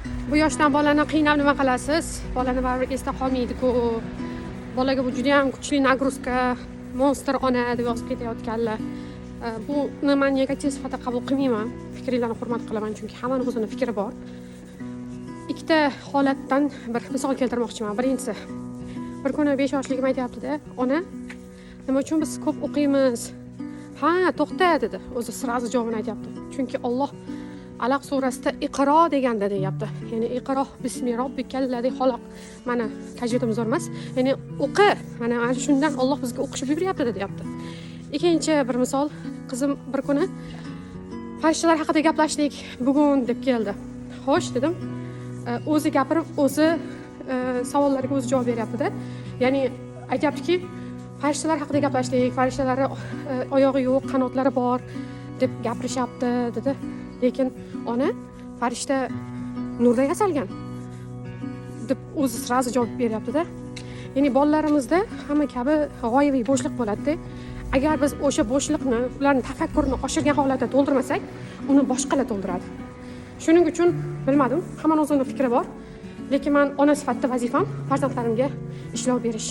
Bu yoshdan bolani qiynab nima qilasiz? Bolani baribir esda qolmaydi-ku, bolaga bu juda yam kuchli нагрузка, monster ona deb yozib ketayotganlar. Buni man negativ sifatida qabul qilmayman, fikringlarni hurmat qilaman, chunki hammani o'zini fikri bor. Ikkita holatdan bir misol keltirmoqchiman. Birinchisi, bir kuni 5 yoshligim aytyaptida: "Ona, nima uchun biz ko'p o'qiymiz?" "Ha, to'xta", dedi. O'zi сразу javobini aytyapti: "Chunki Olloh Alaq surasida "Iqro" deganda deyapti, ya'ni "Iqro bismi robbikallazi xalaq". Mana, tajvidim zo'r emas, ya'ni o'qi, mana shundan Olloh bizga o'qishni buyuryapti, deyapti. Ikkinchi bir misol, qizim bir kuni "Farishtalar haqida gaplashdik bugun", deb keldi. "Xo'sh", dedim. O'zi gapirib, o'zi savollarga o'zi javob beryaptida, ya'ni aytyaptiki: "Farishtalar haqida gaplashdik, farishtalarni oyog'i yo'q, qanotlari bor deb gapirishyapti", dedi. "Lekin ona, farishta nurdan yasalgan", deb o'zi сразу javob beryaptida. Ya'ni bolalarimizda hamma kabi g'oyaviy bo'shliq bo'ladida. Agar biz o'sha bo'shliqni ularni tafakkurini oshirgan holatda to'ldirmasak, uni boshqalar to'ldiradi. Shuning uchun bilmadim, hammani o'zini fikri bor, lekin man ona sifatida vazifam farzandlarimga ishlov berish.